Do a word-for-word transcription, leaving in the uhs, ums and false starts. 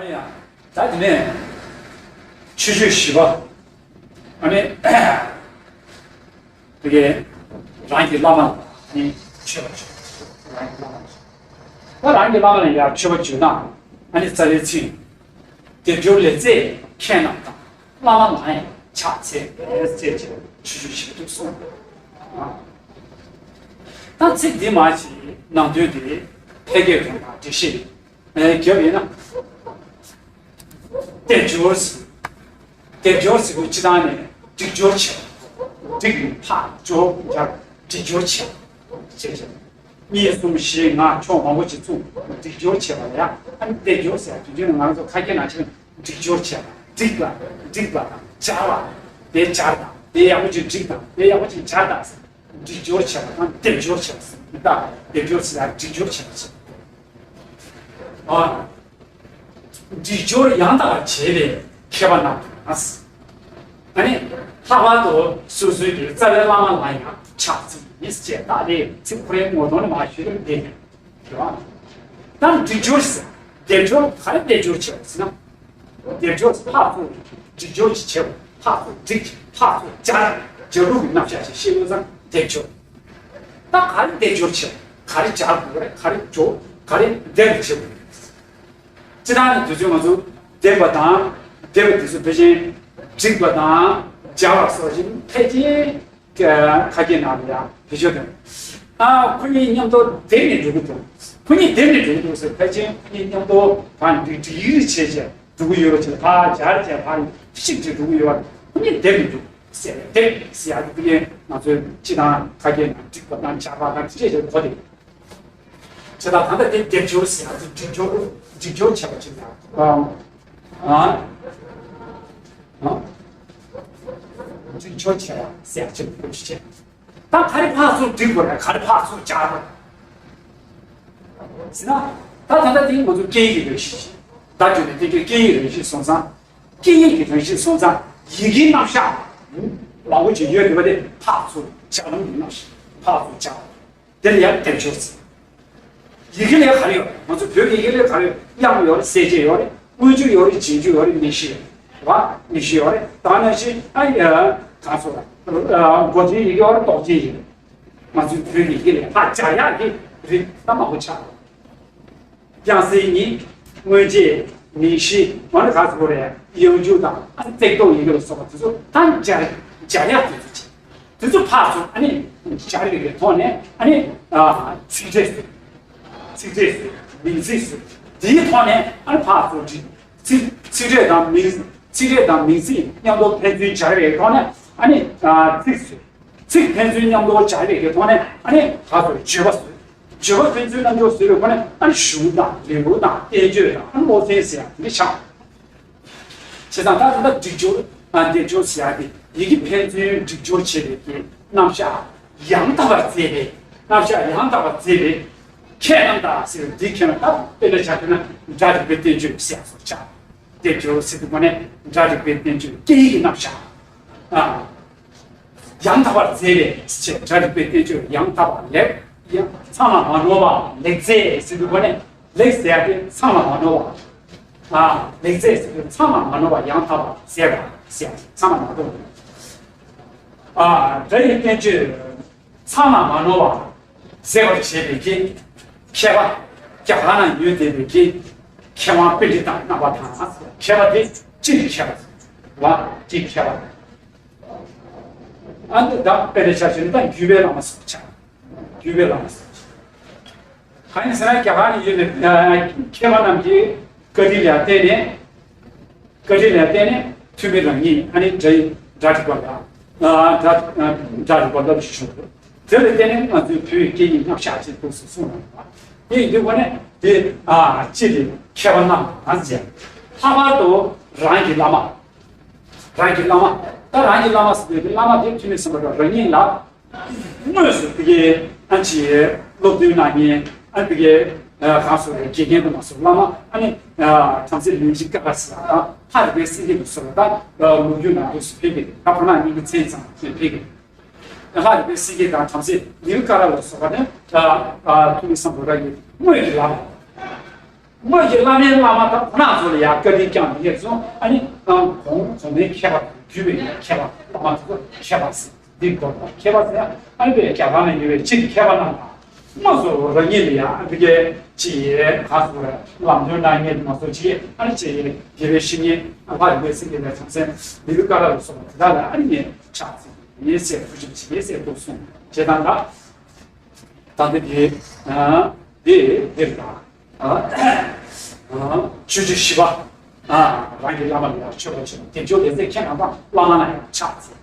ཡང་ད་དེ་ནས་ཆོས་སྤྱོད་བཞི་པ། ཨ་ནི་དེ་གའི་རང་གི་བླ་མ་ལ་ནི་མཆོད་པ་བྱོས། རང་གི་བླ་མ་ལ། ད་རང་གི་བླ་མ་ལ་ཡང་མཆོད་པ་བྱོས་ན། ཨ་ནི་རྩ་བའི་ཚིག་སྡེབ་སྦྱོར་ལས་རྫས་མཁས་རྣམས་དང་། བླ་མ་ལའང་ཕྱག་འཚལ་བས་ཟེར་བྱས་ཆོས་སྤྱོད་བཞི་པ་འདུག་གསུངས། ད་ཚིག་འདི་མ་ཞིག་ནང་དོན་དེ་ཕལ་སྐད་དུ་མ་འགྲེལ་བཤད་ཨེ་རྒྱབ་ཡིན་ན། སྡེབ་སྦྱོར་ཟེར། སྡེབ་སྦྱོར་ཟེར་བ་སྤྱིར་བཏང་ནས་སྒྲིག་སྦྱོར་བྱེད། སྒྲིག་ནི་ཕར་སྦྱོར་སྦྱར། སྒྲིག་སྦྱོར་བྱེད། བྱེད་བྱེད། གཉིས་གསུམ་བཞི་ལྔ་ཕྱོགས་མང་པོ་ཅིག་བཙུགས། སྒྲིག་སྦྱོར་བྱེད་པ་ལ་ཡང་ཨ་ནི་སྡེབ་སྦྱོར་ཟེར། དུས་རྒྱུན་ནས་ང་རང་ཚོ་ཁ་སྐད་ནང་བཞིན་སྒྲིག་སྦྱོར་བྱེད་པ། སྒྲིག་པ། སྒྲིག་པ་དང་སྦྱར་བ། དེ་སྦྱར་དང་། དེ་ཡག་པོ་ཅིག་སྒྲིག་དང་། དེ་ཡག་པོ་ཅིག་སྦྱར་དང་ཟེར། སྒྲིག་སྦྱོར་བྱེད་པ་དང་སྡེབ་སྦྱོར་བྱེད་པ་ཟེར། འདི་དག་སྡེབ་སྦྱོར་ཟེར་ཡང་སྒྲིག་སྦྱོར་བྱེད་པ་ཟེར། ཨ། སྒྲིག་སྦྱོར་ཡང་དག་པར་བྱེད་པའི་མཁས་པ་རྣམས་དང་། ཨ་ནི་ལྷག་པར་དུ་སོ་སོའི་གི་རྩ་བའི་བླ་མ་ལ་ཡང་ཕྱག་འཚལ་ཡིན་ཅེས་བདག་ལས་ཚིག་ཁོ་རའི་ངོ་གདོང་ནས་མ་ཞུས་ན་བདེ་མོད། རེད་བ། ད་སྒྲིག་སྦྱོར་ཟེར། སྡེབ་སྦྱོར་ག་རེ་སྡེབ་སྦྱོར་བྱེད་པ་ཟེར་ན། སྡེབ་སྦྱོར་ཕར་ཚུར་སྒྲིག་སྦྱོར་ཅིག་བྱེད་པ། ཕར་ཚུར་སྒྲིག་ཕར་ཚུར་སྦྱར། སྦྱར་ལུགས་ཀྱི་རྣམ་གཞག་ཅིག་ཤེས་དགོས་ཙང་སྡེབ་སྦྱོར། ད་ག་རེ་སྡེབ་སྦྱོར་བྱེད་པ། ག་རེ་སྦྱར་དགོས་རེད། ག་རེ་སྦྱོར། ག་རེ་སྡེབ་སྦྱོར་བྱེད་དགོས་རེད། སྤྱིར་བཏང་ནས་དུས་ཚོད་ང་ཚོ་སྡེབ་པ་དང་སྡེབ་པ་དེ་ཚོ་ཕལ་ཆེར་སྒྲིག་པ་དང་སྦྱར་བ་སོགས་ཀྱི་ཕལ་ཆེར་ཁ་སྐད་ནང་ལ་ཡང་བེད་སྤྱོད་དང་། ཨ། ཁོ་གཉིས་མཉམ་དུ་སྡེབ་ནས་འགྲོ་གི་འདུག་ཁོ་གཉིས་སྡེབ་ནས་འགྲོ་གི་འདུག་ཟེར། ཕལ་ཆེར་ཁོ་གཉིས་མཉམ་དུ་ཕར་འགྲིག་འགྲིག་རིགས་བྱས་བྱས་འགྲོ་གི་ཡོད་པ་ཅིག་ལ། ཕར་སྦྱར་བྱས་ཕར་གཅིག་ཅིག་འགྲོ་གི་ཡོད་པ། ཁོ་གཉིས་སྡེབ་ནས་འགྲོ་ཟེར། སྡེབ་ཟེར་ཡག་དེ་ཕ་གིའི་ང་ཚོའི་སྤྱིར་བཏང་ཁ་སྐད་ནང་སྒྲིག་པ་དང་སྦྱར་བ་དང་དེ་འདྲ་ཞིག་གོ་དེ། བྱས་ཙང་ད་ལྟ་དེ་སྡེབ་སྦྱོར་ཟེར་ཡག་དེ་སྒྲིག་སྦྱོར། སྒྲིག་སྦྱོར་བྱས་པ་ཅིག་ལ། ཨ། ཨ། སྒྲིག་སྦྱོར་བྱས་པ་ཟེར་ཡག་ཅིག་ལ་བཀོལ་སྤྱོད་བྱས། ད་ག་རེ་ཕར་ཚུར་སྒྲིག་དགོས་རེད། ག་རེ་ཕར་ཚུར་སྦྱར་དགོས་རེད་ཟེར་ན། ད་ད་ལྟ་དེ་ང་ཚོ་སྐད་ཡིག་གི་རང་བཞིན་ཞིག་ད་རྒྱུ་ནས་དེ་གའི་སྐད་ཡིག་རང་བཞིན་སོང་ཙང་། སྐད་ཡིག་གི་རང་བཞིན་སོང་ཙང་ཡི་གེའི་རྣམ་གཞག་མང་པོ་ཅིག་ཡོད་བསྡད་པ་དེ་ཕར་ཚུར་སྦྱར་ལུགས་ཀྱི་རྣམ་གཞག་ཕར་ཚུར་སྦྱར། དེ་ལ་ཡང་སྡེབ་སྦྱོར་ཟེར། ཡི་གེ་ལ་ག་རེ་ཡོད། ང་ཚོ་བོད་ཀྱི་ཡི་གེ་ལ་ག་རེ་ཡོད། དབྱངས་ཡོད་རེད། གསལ་བྱེད་ཡོད་རེད། མངོན་བརྗོད་ཡོད་རེད། རྗེས་འཇུག་ཡོད་རེད། མིང་གཞི་ཡོད་རེད། མིང་གཞི་ཡོད་རེད། ད་ནང་བཞིན་ཨ་ཡ་གང་སོ་གོ་དོན་ཡི་གེ་ཡོད་རེད། འདོགས་ཅན་ཡི་གེ། ང་ཚོའི་བོད་ཀྱི་ཡི་གེ་ལ་ཕར་སྦྱར་ཡག་གི་རིགས་ད་མང་པོ་ཆགས། དབྱངས་གསལ་གཉིས། མངོན་བརྗོད། མིང་གཞི། འོ་ན་ག་ཚོད་རེད། དབྱངས་འཇུག་དང་ཨ་ནི་བརྩེགས་འདོགས་ཡི་གེ་ལ་སོགས་པ་དེ་ཚོ་ད་སྦྱར། སྦྱར་ཡག་དེ་ཚོ་བྱེད། དེ་ཚོ་ཕར་ཚུར་ཨ་ནི་སྦྱར་ཡག་གི་ཐོག་ནས་ཨ་ནི་ཨ་ཚིག་ཕྲད་བཟོས། ཚིག་ཕྲད་བཟོས། མིང་ཚིག་བཟོས། དེའི་ཐོག་ནས་ཨ་ནི་ཕར་ཚུར་སྒྲིག་ཚིག་ཚིག་ཕྲད་དང་མིང་། ཚིག་ཕྲད་དང་མིང་ཚིག་མཉམ་དུ་ཕན་ཚུན་སྦྱར་བའི་ཐོག་ནས་ཨ་ནི་ཨ་ཚིག་བཟོས། ཚིག་ཕན་ཚུན་མཉམ་དུ་སྦྱར་བའི་གི་ཐོག་ནས་ཨ་ནི་ཕར་ཚུར་བརྗོད་པ་བཟོས། བརྗོད་པ་ཕན་ཚུན་མཉམ་དུ་བཟོས་པའི་སྒོ་ནས་ཨ་ནི་གཞུང་དང་ལེའུ་དང་བསྟན་བཅོས་དང་ཨ་ནི་སློབ་ཚན་ཟེར་ཡག་དེ་འདྲ་ཆགས། བྱས་ཙང་ད་ད་ལྟ་སྒྲིག་སྦྱོར། ཨ། སྡེབ་སྦྱོར་ཟེར་ཡག་དེ་ཡི་གེ་ཕན་ཚུན་སྒྲིག་སྦྱོར་བྱེད་པའི་གི་རྣམ་གཞག་ཡང་དག་པར་མཛད་པའི། རྣམ་གཞག་ཡང་དག་པར་མཛད་པའི་མཁས་རྣམས་དང་ཟེར་བའི་འདིའི་ཁྱད་ནི་ད་དཔེར་ན་ཆ་བཞག་ན་སྒྲ་རིག་པའི་བསྟན་བཅོས་ཟེར་ཡག་སོགས་ཆགས། སྡེབ་སྦྱོར་ཟེར་དུས་སྒོ་ནས་སྒྲ་རིག་པའི་བསྟན་བཅོས་སྐད་ཡིག་གི་རྣམ་གཞག་ཨ། ཡང་དག་པར་མཛད་པའི་ཞེས། སྒྲ་རིག་པའི་བསྟན་བཅོས་ཡང་དག་པ་ལེགས། ཡང་ཚང་ལ་མ་ནོར་བ་ལེགས་མཛད་ཟེར་དུས་སྒོ་ནས་ལེགས་ཟེར་ཡག་དེ་ཚང་ལ་མ་ནོར་བ། ཨ། ལེགས་མཛད་ཟེར་དུས་ཚང་ལ་མ་ནོར་བ་ཡང་དག་པར་མཛད་པ་ཟེར་ཡག་ཚང་ལ་མ་ནོར་བ། ཨ། སྒྲ་ཡི་བསྟན་བཅོས་ཚང་ལ་མ་ནོར་བ་མཛད་པར་བྱེད་པའི་གི་མཁས་པ། རྒྱ་གར་ན་ཡོད་བསྡད་པའི་གི་མཁས་དབང་པཎྜི་ཏ་རྣམ་པ་དང་། མཁས་པ་དེ་སྤྱིར་མཁས་པ་བ། སྤྱིར་མཁས་པ། ཨ་ནི་ད་དཔེར་ན་ཆ་བཞག་ན་ད་བརྒྱུད་པའི་བླ་མ་སོགས་ཆགས། བརྒྱུད་པའི་བླ་མ་སོགས་ཆགས། གང་ཡིན་ཟེར་ན་རྒྱ་གར་ནས་ཡོད་པའི་མཁས་པ་རྣམས་ཀྱིས་བཀའ་དྲིན་ལ་བརྟེན་ནས། བཀའ་དྲིན་ལ་བརྟེན་ནས་ཐོན་མི་རང་ཉིད་ཨ་ནི་སྒྲ་ཡི་སྒྲ་སྒྲིག་པ་ལ། སྒྲ་སྒྲ་སྒྲིག་པ་ལ་ཞུ་ཆོག་དེ་ལ་བརྟེན་ནས་ང་ཚོའི་བོད་ཡིག་སྐད་ཡིག་རྣམ་གཞག་ཅེས་ཐུགས་སུ་གསུངས་གནང་བ། དེ་ཡིན་དུས་ཁོ་ནས་དེ་ཨ་སྤྱི་ལ་མཁས་པ་རྣམས་དང་ཟེར། ལྷག་པར་དུ་རང་གི་བླ་མ། རང་གི་བླ་མ། ད་རང་གི་བླ་མ་ཟེར་དུས་བླ་མ་དེ་ཐོན་མི་སེམས་པ་རང་ཉིད་ལ། དངོས་སུ་དེ་གའི་ཨ་ཅེ་སློབ་སྟོན་གནང་མཁན། ཨ་དེ་གའི་གང་སོགས་དགེ་རྒན་དུ་མ་སོགས་བླ་མ། ཨ་ནི་བྲམ་ཟེ་ལུས་འཇིགས་ཀ་ཁ་ཟེར་བ་དང་ལྷ་རིག་པའི་སེང་གེ་དུ་སོགས་པ་དང་ལོ་རྒྱུས་ནང་དུ་སུ་ཕེབས་ཀྱི་རེད། ད་ཁོ་ན་གཉིས་ཀྱི་མཚན་ཙམ་ཕེབས་ཀྱི་རེད། ལྷ་རིག་པའི་སེང་གེ་དང་བྲམ་ཟེ་ལུས་ཀ་ར་ལ་སོགས་པ་ནི་ཐུ་མི་སམ་བྷོ་ཊ་ཡི་དངོས་ཀྱི་བླ་མ། སྔོན་གྱི་བླ་མའི་བླ་མ་དང་ཁོ་ན་ཚོ་ལ་ཡང་བཀའ་དྲིན་བསྐྱངས་ཏེ་ངས་སོང་ཨ་ནི་ཁོང་ཚོ་ནས་མཁས་པ་དང་བརྒྱུད་པའི་མཁས་པ་བླ་མ་དེ་ཚོ་མཁས་པ་ཟེར། འདི་གོ་ལ་མཁས་པ་ཟེར་ཡང་ཨ་ནི་པའི་རྒྱ་གར་ནས་ཡོད་པའི་ཕྱིའི་མཁས་པ་རྣམས་དང་། དམངས་སུ་རང་ཉིད་ལ་ཡང་ཨ་ནི་གི་ཅི་ཡས་ག་སུ་ར་ལམ་སྟོན་གནང་མཁན་དུ་མ་སོགས་ཅི་ཡས་ཨ་ནི་ཅི་ཡས་དགེ་བའི་བཤེས་གཉེན་ཨ་ཕ་རིག་པའི་སེང་གེ་ལས་བྱང་སེམས་ལེའུ་ཀ་ར་ལ་སོགས་པ་དེ་དག་ལ་ཨ་ནི་ངས་ཕྱག་འཚལ་ཡས་ཟེར་ཐུགས་རྗེ་ཆེ་ཡས་ཟེར་ཐུགས་གསུངས་བྱས་དང་ག་ད་འདི་དེ་ཨ་འདི་འདིར་ག་ཨ་ཨ་ཆོས་རྗེ་ཞི་བ་ཨ་རང་གི་བླ་མ་ལ་ཡང་མཆོད་པ་བྱས་དེ་ཇོ་ལེ་ཚེ་ཁྱེད་རང་དང་བླ་མ་ལ་ཡང་ཕྱག་འཚལ།